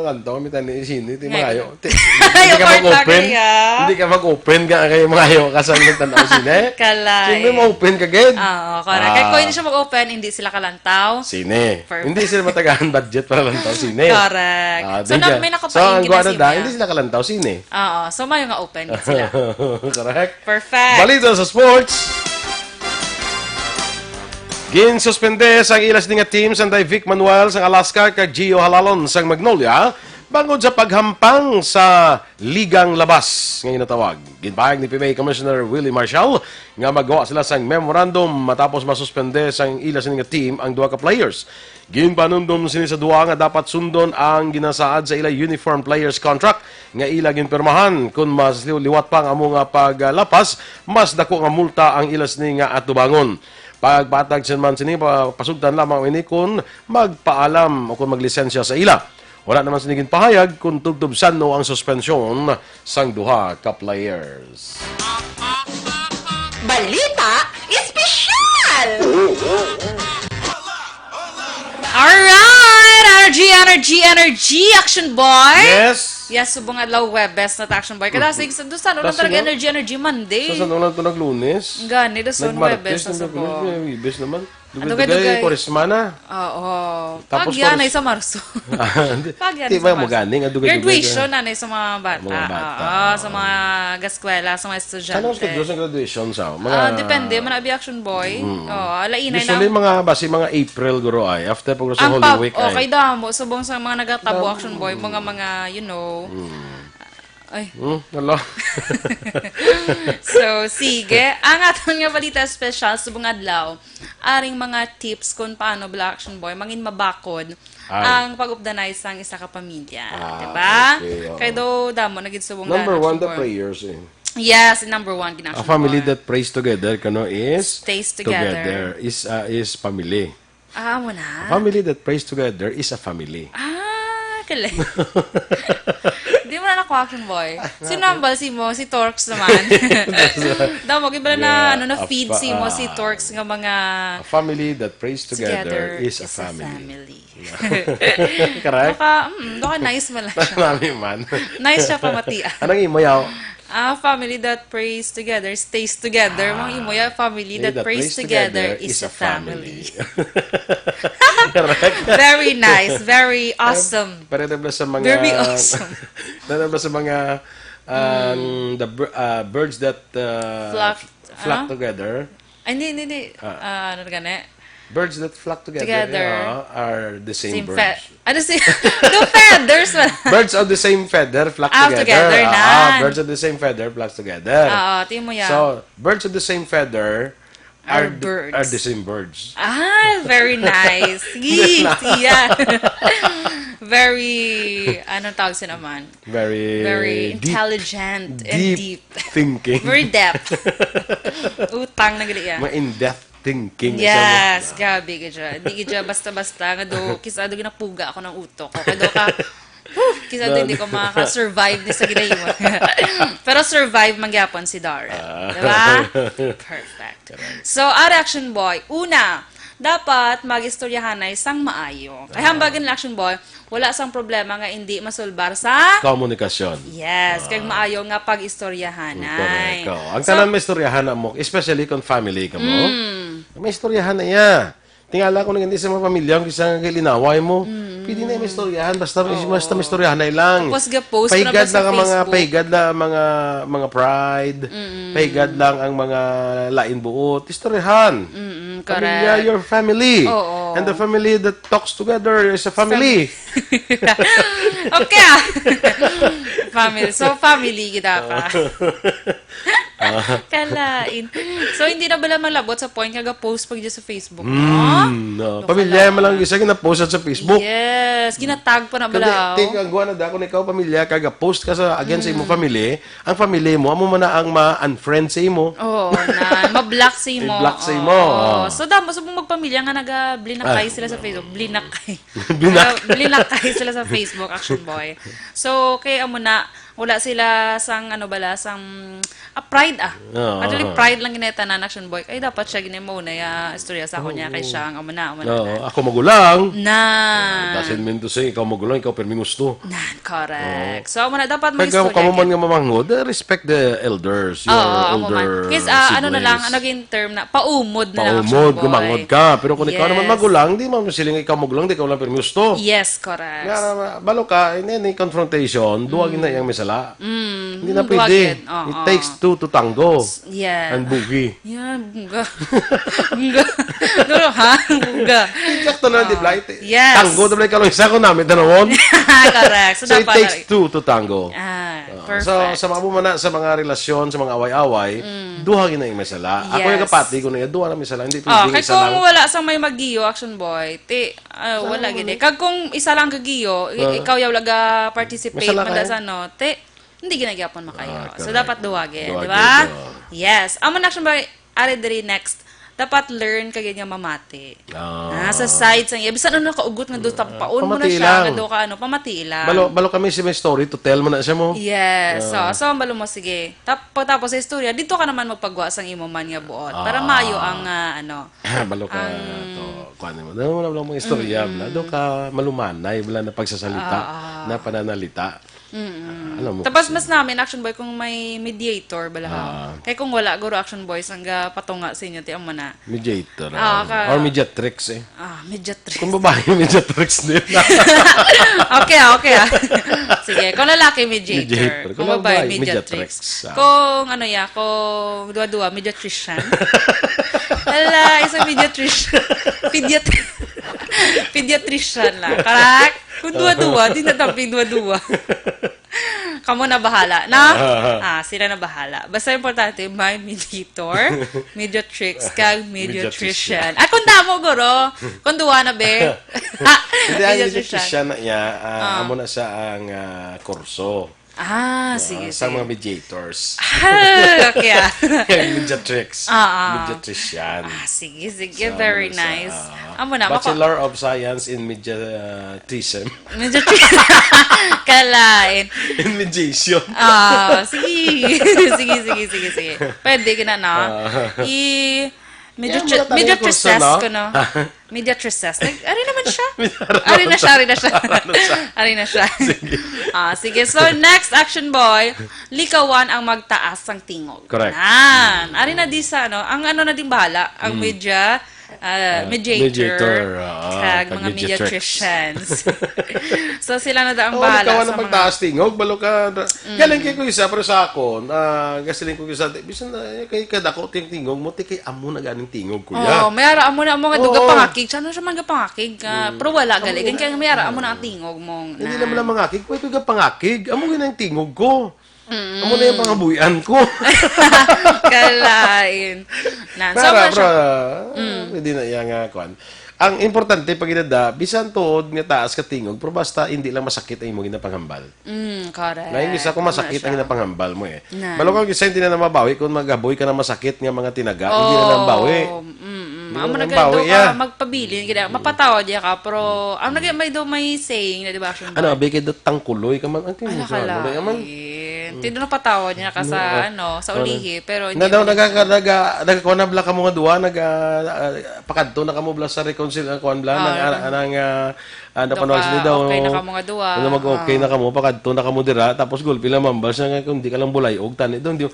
lantaw, may tani, sini, ti, Ngay- mangayo. Ti, Ayaw hindi ka ko mag-open. itagay, ah. Hindi ka mag-open ka, kay mangayo ka sa nagtanaw sini. Kalay. Siyempre, ma-open ka, gid. Oo, correct. Kaya Ah. kung hindi siya mag-open, hindi sila kalantaw. Sini. Perfect. Hindi sila matagaan budget para lantaw sini. Correct. Ah, So, di na, ka. may So, nakapait ang gina guwana si da, Mia. hindi sila kalantaw sini. Oo, so mayo nga open gid sila. Correct. Perfect. Balita sa sports. Ginsuspende sang ila sini nga team, Sanday Vic Manuel sang Alaska kag Gio Halalon sang Magnolia, Bangod sa paghampang sa ligang labas nga ginatawag, ginpahayag ni P B A Commissioner Willie Marshall nga magawa sila sang memorandum matapos masuspende sang ila sini nga team ang duha ka players. Ginpanumdom sini sa duha nga dapat sundon ang ginasaad sa ila uniform players contract nga ila ginpirmahan kon mas liw-, liwat pa ang amo nga paglapas, mas dako nga multa ang ila sini nga atubangon. Pagpatag siya man sini, pa-, pasugtan lamang ini kon magpaalam o kon maglisensya sa ila. Wala naman sini ginpahayag kung tubtob san-o ang suspensyon sang duha ka players. Balita Espesyal! Alright! Energy, energy, energy, Action Boy! Yes! Yes, subong adlaw Webes na ta, Action Boy. Kada sige, sa dusan, ulan Basta talaga nga. Energy, energy Monday. Sa saan lang ito naglunes? Gani, dason Nagmartes, Webes na sa naglunes, buo. Webes naman. Dugay-dugay. Dugay-dugay, Kwaresma na. Oo. Tapos Pagyan Kwares- ay sa Marso. Ah, hindi. Pagyan Di sa ba Marso. mo ganing? Ang dugay-dugay. Graduation na na sa mga bata. Mga bata, Oo, oo. sa mga gaskwela, sa mga estudyante. Saan ang graduation? Graduation sa mga... Ah, depende. Manabi Action Boy. Oo, alainay Usually, na. mga, basi mga April, guro, ay. After pag sa Ang Holy pag, Week, ay. Okay, damo. Subong sa mga nagatabo Action Boy, mga, mga, you know. Ay. Hmm, hala. So, sige. Ang aton nga balita special subong adlaw, aring mga tips kung paano, bala, Action Boy, mangin mabakod Ay. ang pag-updanay sang isa ka pamilya. Ah, Diba? Okay, oo. Kay do, damo na gid subong Number na, one, Action the Boy. Prayers, eh. Yes, number one, gina, A family that prays together, kano, is Stays together. Is, uh, is family. Ah, mo na. A family that prays together is a family. Ah, kali. Di mo na nakuha, Action Boy. Si Nambal, si mo, si Torx naman. Damo, iba na, Yeah, ano, na feed apa-, si mo, si ah. Torx nga mga A family that prays together, together is a family. family. Correct? Baka, mm, baka nice man lang siya. Mami man. Nice siya pamatian. Anong imo yaw? A family that prays together stays together. Mga imo ya, family that, prays together, is a family. Correct? Very nice. Very awesome. Pero ito sa mga... Very awesome. Ito sa mga... Um, the bir- uh, birds that uh, Flock, flock ah? Together. Ay, hindi, hindi, hindi. Ah, ano gani? Birds that flock together, Together. uh, are the same, Same birds. fe- Ano si... The feathers man. Birds of the same feather flock Ah, together. together, Ah, nan. birds of the same feather flocks together. Oo, timo yan. So, birds of the same feather Are are, birds. are the same birds. Ah, very nice. Yes, yeah. Very, anong tawag sa naman? Very, Very deep, intelligent and deep deep. Thinking. Very depth. Utang na gali yan. Mga in-depth thinking. Yes, grabe ka dyan. Di ka dyan basta-basta nga do, kisa do ginapuga ako ng utok. Okay, do ka, whew, kisa do hindi ko makaka-survive ni sa ginahiwa. Pero survive man gyapon si Dara. Diba? Perfect. So, our Action Boy, una, dapat mag-istoryahanay sang maayo. Kay hambal gid, Action Boy, wala sang problema nga hindi masulbar sa Komunikasyon. Yes, kag maayo nga pag-istoryahanay. Correct. Oo. Ang tanan may istoryahan na mo, especially kung family ka mo. May istoryahan na iya. Tingala ko na ganito sa mga pamilya, kung isang linaway mo, pwede na may istoryahan, basta, basta may istoryahan na lang. Tapos ga-post ko na Pahigad ba sa lang ang mga, Facebook? Pahigad lang ang mga, mga pride, pahigad lang ang mga lain buot, istoryahan. Mm, Pamilya, correct. Your family. Oo. And the family that talks together is a family. Okay, ah. Family. So, family kita pa. Kalain. So, hindi na bala malabot sa point nga ga-post pag sa Facebook, no? Mm, no. Pamilya mo lang isa gina-post sa Facebook. Yes, ginatag pa na Kundi, bala. take, ang guwan na dako na ikaw, pamilya, kaga-post ka sa, against sa imo family, ang family mo, amo man na ang ma-unfriend sa imo. Oo, na ma-block sa imo. I-block sa imo, Oo. Oo. So, damo sa mong magpamilya nga naga-blinakay sila sa Facebook. Blinakay. Binak- Naga-blinakay sila sa Facebook, Action Boy. So, kay amo na, wala sila sang, ano bala, sang, ah, pride, ah. Oo. Actually, pride lang ginatanan, Action Boy. Ay, dapat siya gini mo na ya istorya sa ako niya, kay siya ang amo na, amo na. Oo, ako magulang. Na. Doesn't mean to say, ikaw magulang, ikaw pirmi gusto. Nan, correct. So, amo na, dapat Kaya mag-istorya kamo man ka. nga mamangod, eh, respect the elders, your Oo, amo man. older Kis, ah, ano na lang, siblings. Ano yung term na, paumod na lang, Paumod, Action Boy. gumangod ka. Pero kung ikaw naman Yes. magulang, di man sila nga ikaw magulang, di ka lang pirmi gusto. Yes, correct. Nga, balo ka, in any confrontation, duwag na iyang Wala. Mm, Hindi na duha pwede. gid. Oo. It takes two to tango. Yes. And boogie. Yan, bungga. Bungga. Duro, ha? Bungga. Exacto na, di ba? It- Yes. Tango, di ba? Ikaw lang isa ko namin, tanawon. Correct. So, So, it dapat takes two to tango. Ah, Oo. perfect. So, sa mga bumana, sa mga relasyon, sa mga away-away, Mm. duha gina yung may sala. Ako yung Yes. kapati ko na yun, duha na may sala. Hindi Oh, pwedeng kay isa kung lang. wala sang may magiyo, action boy, ti, ah, Sa wala mga gid eh. Kag kung isa lang gagiyo, i- Ah. ikaw yaw laga participate May sala man da kayo? sa ano, ti, hindi ginagyapon makayo. Ah, So, correct. dapat duwa gid, Duwa di ba? gid, oh. Yes. Amo na, action boy, ari diri next. Dapat learn ka gid nga mamati. Ah. Ah, sa side sang iya. Bisan ano nakaugot nga do, Ah, tampaon mo na pamati siya, lang. nga do ka, ano, pamati lang. Balo, balo kami si may story to tell mo na siya mo. Yes. So, Ah. so, ang balo mo, sige. Tap-, pagtapos sa istorya, dito ka naman magpagwa sang imo man nga buot. Para Ah. maayo ang, ah, ano, Balo ka ang to, kuwan mo. Ano mo lang mga istorya, Mm-mm. bala. Do ka malumanay, bala na pagsasalita, Ah, ah. na pananalita. Mm-mm. Ah, alam mo Tapos kasi. mas namin, action boy, kung may mediator, bala ha. Ah. Kay kung wala, guro, action boy, sang ga patunga sa inyo, ti amo na. Mediator, Ah, ah. ka- Or mediatrix, eh. Ah, mediatrix. Kung babae, mediatrix din. Okay, ah, okay, ah. Sige, kung lalaki, mediator. Mediator. Kung Kung babae, babae, mediatrix. mediatrix, ah. Kung ano ya, kung dua-dua, mediatrician. Hala, isang mediatrician. Pediat-, pediatrician lang. Correct? Kung dua-dua, di na tamping dua-dua. Kamo na bahala, no? Ah. Ah, sila na bahala. Basta importante, may mediator, mediatrix, kag Mediatrician. mediatrician. Ay, kung damo, guro. Kung duwa na, be. Hindi, ang Mediatrician. mediatrician na iya, ah, Ah. amo na siya ang, ah, kurso. Ah, Ah, sige, sa sige. mga mediators. Ah, okay, ah. Ang mediatrix. Ah, ah. Mediatrician. Ah, sige, sige. So, Very ano na siya, nice. ah, Amo na, mako- Bachelor of Science in Mediatism. Mediatrician. Kalain. In mediation. Ah, sige. Sige, sige, sige, sige. Pwede ka na, no? Ah. I-, Yan, mediatri-, wala tayong mediatrices kurso, no? ko, no? Mediatrices. Nag-, ari naman siya. Ari na siya, ari na siya. Ano siya? Ari na siya. Sige. Ah, sige. So, next action, boy. Likawan ang magtaas sang tingog. Correct. Nan. Ari na di sa, ano, ang ano na din bahala, ang Mm. media, ah, Ah, mediator, mediator, ah, kag kag mga mediatrix. mediatricians. So, sila na daw ang Oh, bahala likawan sa ang mga pagtaas tingog, balo ka, dra-, Mm. galing kay ko isa, pero sa akon, ah, galing ko isa, bisan na, eh, kay kadako ting tingog mo, ti kay amo na ganing tingog, kuya. Oh, may ara amo na, amo nga duga Oo. pangakig. Sa ano siya man gapangakig? Ah, Mm. pero wala, Amo galing. na. Kaya may ara amo na ang tingog mong Hindi na. naman lang mangakig, pwede ka pangakig. Amo yun ang tingog ko. Mm. Amo na yung pangabuyan ko. Kalain. Nan, Pero, sobra siya. pero, Mm. pwede na iya nga, kwan. Ang importante, pag inada, bisan tuod nga taas ka tingog, pero basta hindi lang masakit ang imong ginapanghambal. Mm, correct. Ngayon, isa ko Tama masakit ang siya. ginapanghambal mo eh. Nan. Balo ka, isa hindi na namabawi kung magaboy ka na masakit nga mga tinaga, hindi na Oh, namabawi. mm, mm. Hindi Amo na na kayo namabawi, ka, yeah. magpabilin, gina-, Mm. mapatawad ya ka, pero, ang nag-, may do, may saying na, di ba, action Ano, boy? abi kay do tangkuloy ka man, ang Ala, tingin sa ano, kalain. kaya man. Ti do napatawad niya ka sa, Ano, ano, sa ano, ulihi, pero hindi na daw mo na naga-, naga-, nagakuha na bala kamo nga duwa, naga-, ah, pakadto na kamo bala sa reconcil-, ah, kuwan bala, Ah, nang, ah, nang, ah, ah, Daw napanawag ka, sila daw, okay na kamo nga duwa. ano, mag-okay Ah. na kamo, pakadto na kamo dira, tapos gulpi lang mambal siya nga, kung di ka lang bulay-og, tani, daw, hindi mo,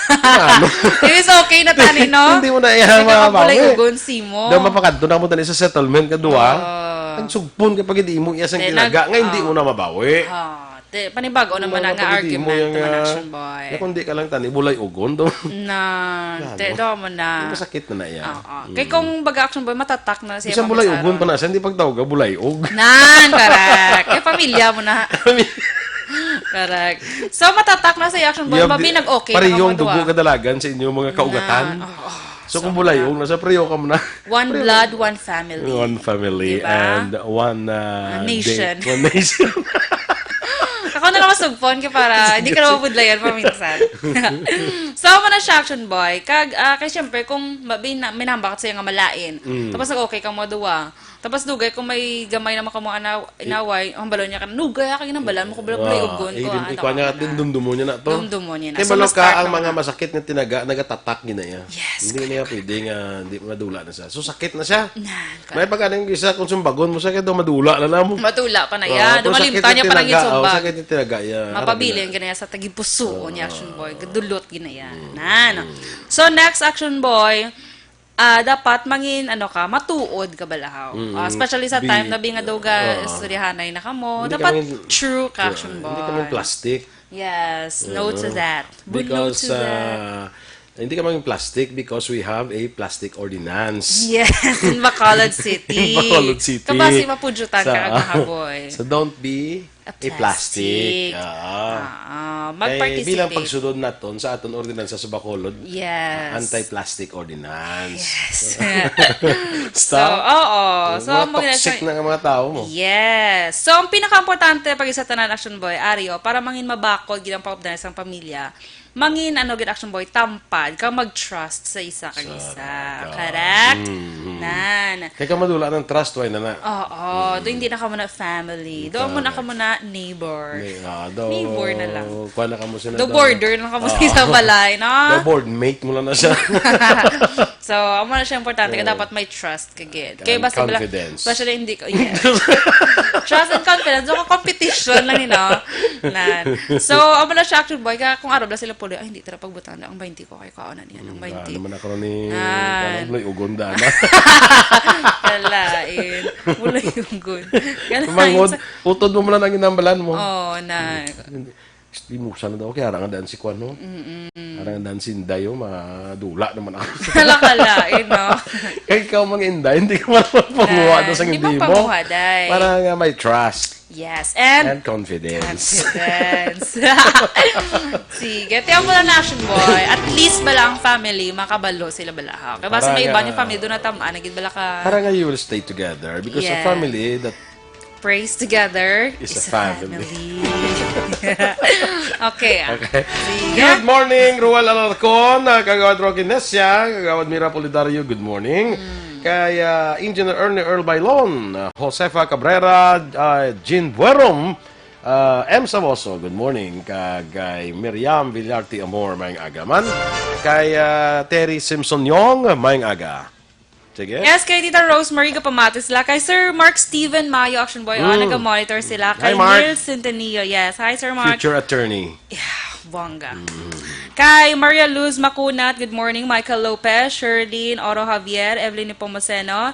ano? It is okay na tani, no? Hindi mo na iya Hindi ka mabawi. mabulay-ogon, simo. Daw mapakadto na kamo tani sa settlement nga duwa. Ah. Ang sugpon ka pag hindi mo iya sang Then, tinaga, nag-, nga hindi ah. mo na mabawi. Ah. Te, panibago Hindi naman mo ang na pag-ibig mo argument yung, naman, ah, action boy. ya, kung di ka lang tani, bulay-ogon to. Nan, Yan, te, no? do mo na. Yung masakit na na yan. Oo. Mm. Kay kung baga action boy, matatak na siya Isang pag bulay-ogon minsan. pa na siya, hindi pagtawag ka, bulay-og. Nan, correct. Kay pamilya mo na. Correct. So, matatak na sa action boy. Yung Mabi di-, nag-okay na parehong kamo dugo duwa. kadalagan sa inyong mga kaugatan. Nan, oo. So, kung Sobra. bulay-og na siya, pareho ka mo na. One Pareho. blood, one family. One family Diba? and one, uh, A nation. day, one nation. Ako na lang masugpon kay para hindi ka na mabudlayan paminsan. So, amo na siya, action boy. Kag, ah, kay siyempre, kung mabi-, na-, may nahambak sa iya nga malain, Mm. tapos nag-okay ka mo duwa, tapos dugay kung may gamay naman ka mo ana-, inaway, ang balon niya ka, "Nugay, ah, kay ginambalan mo ko, bala, bala, Ah, ugon ko, i-, ah, ikuha niya, ano ka na." dumdumo niya na to. Dumdumo niya na. Kay So, balo mas ka, start ang na mga muna. masakit nga tinaga, nagatatak gina iya. Yes, Hindi niya pwede nga, hindi madula na siya. So, sakit na siya. Nan, May pag-aning isa kung sumbagon mo siya, kaya daw madula na lang mo. Madula pa na Oh, iya. pero Dumalimtan sakit niya yung pa nang tinaga, oh, isumbag. sakit yung tinaga, iya. Mapabilin Harap na. ka na iya sa tagipuso Oo. niya, action boy. Gadulot gina iya. Mm. Nan. Mm. So, next, action boy, ah, dapat mangin, ano ka, matuod ka balahaw. Mm. Ah, especially sa Bi-, time na bi nga daw ga oo. istoryahanay na kamo. Hindi Dapat kami true ka, true, action hindi boy. kami plastic. Yes, no to Oo. that. But no Because to that. uh, hindi ka maging plastic because we have a plastic ordinance. Yes, in Bacolod City. In Bacolod City. Kabasi mapudyutan ka, Sa- mga boy. So don't be A a plastic. plastic. Oo. Ah, Kay bilang mag-participate. pagsunod naton sa aton ordinansa sa Bacolod, Yes. anti-plastic ordinance. Yes. Stop. So, oo. So, Mga amo na toxic siya. Na nga mga tao mo. Yes. So, ang pinakaimportante pag isa tanan, Action Boy, Ario, para mangin mabakod gid ang pagubdan sa pamilya, mangin ano gid, Action Boy, tampad ka mag-trust sa isa kag isa. Sarap. Correct? Mhm. Nan. Kaya ka madula ng trust, why na na? Oo. Do hindi na ka muna family. Do mo na ka Correct. Muna neighbor. Ni- ah, do, Neighbor na lang. Kuha na ka mo sila. Do border lang ka mo sa isa balay, no? Do board mate mo lang na siya. So, amo na siya importante. Kaya dapat may trust ka gid. Kaya And basta bala, confidence. Basta hindi ko, yes. Trust and confidence. So, competition lang, you know? Nan. So, amo na siya, Action Boy. Kaya kung araw na sila puli, ay, hindi tara pagbutang na ang twenty ko kay kaon na niya. Ang Ah, twenty. Naman ako ni Ah. Uloy Ugon dana. Kalain. Uloy Ugon. Kalain Mangod, sa- utod mo man ang inambalan mo. Oo, na. Hindi mo sana daw, kaya arangan daan si Kwan, no? Arangan daan si Inday, oh, madula naman ako. Kala-kalain, no? Kaya ikaw, mga Inday, hindi ka man panguha doon sa Hindi hindi mo. magpanguha, day. Para nga may trust Yes, and and confidence. Confidence. Sige, tiyan mo lang na, Action Boy. At least bala ang family, makabalo sila bala, ha? Kaya basta Para may iba nga- niyo family, doon natamaan, nagid bala ka. Para nga you will stay together because a Yes. family that Prays together Is a family. Family. Okay, ah. Okay. Sige. Good morning, Ruel Alarcon, uh, Kagawad Rocky Nesia, Kagawad Mira Polidario, good morning. Mm. Kay uh, Engineer Ernie Earl Bailon, uh, Josefa Cabrera, uh, Jean Buerom, uh, M Samoso, good morning. Kag kay Miriam Villarte Amor, maayong aga man. Kay uh, Terry Simpson Yong, maayong aga. Sige. Yes, kay Tita Rosemary, kapamatis la. Kay Sir Mark Steven Mayo, Action Boy, oh, Mm. nag-monitor sila. Hi, Kay Mark. Neil Centenillo, yes. Hi, Sir Mark. Future attorney. Yeah, bongga. Kay Maria Luz Macunat, good morning. Michael Lopez, Sherlyn, Oro Javier, Evelyn Nepomuceno,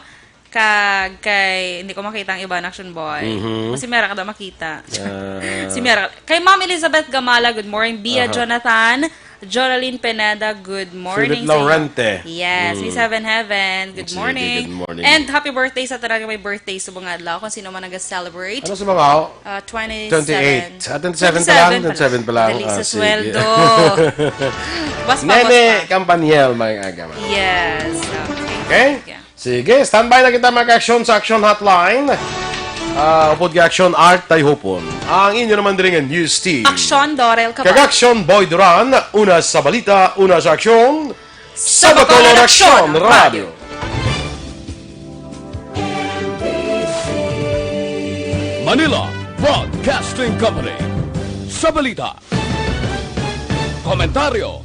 kag kay, hindi ko makita ang iba na, Action Boy. Mhm. Si Mera ka daw makita. Ah. Si Mera. Kay Ma'am Elizabeth Gamala, good morning. Bia Aha. Jonathan, Joraline Pineda, good morning Philip sa inyo. Laurente. Yes, Miss Mm. Heaven Heaven, good Sige, morning. good morning. And happy birthday sa tanan nga may birthday sa mga adlaw, kung sino man nag-celebrate. Ano sa mga Uh, twenty-seven. Twenty-eight. Ah, twenty-seven pa lang, twenty-seven pa lang. Dali Ah, sa sige. sweldo. Basta, Nene basta. Campaniel, maayong aga, ma'am. Yes. Okay. Okay? Yeah. Sige, standby na kita, mga aksyon sa Action Hotline. Ah, upod kay Action Art Tayhupon. Ang inyo naman diri nga news team. Aksyon, Dorel Kag Cabal. Action Boy Duran, una sa balita, una sa aksyon. Sa Sa Bacolod Bacolod Action Action Radio. Manila Broadcasting Company. Sa balita, komentaryo,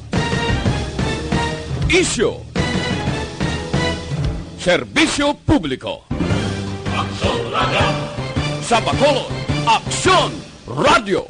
isyu, serbisyo publiko. Sa Bacolod, Aksyon Radio.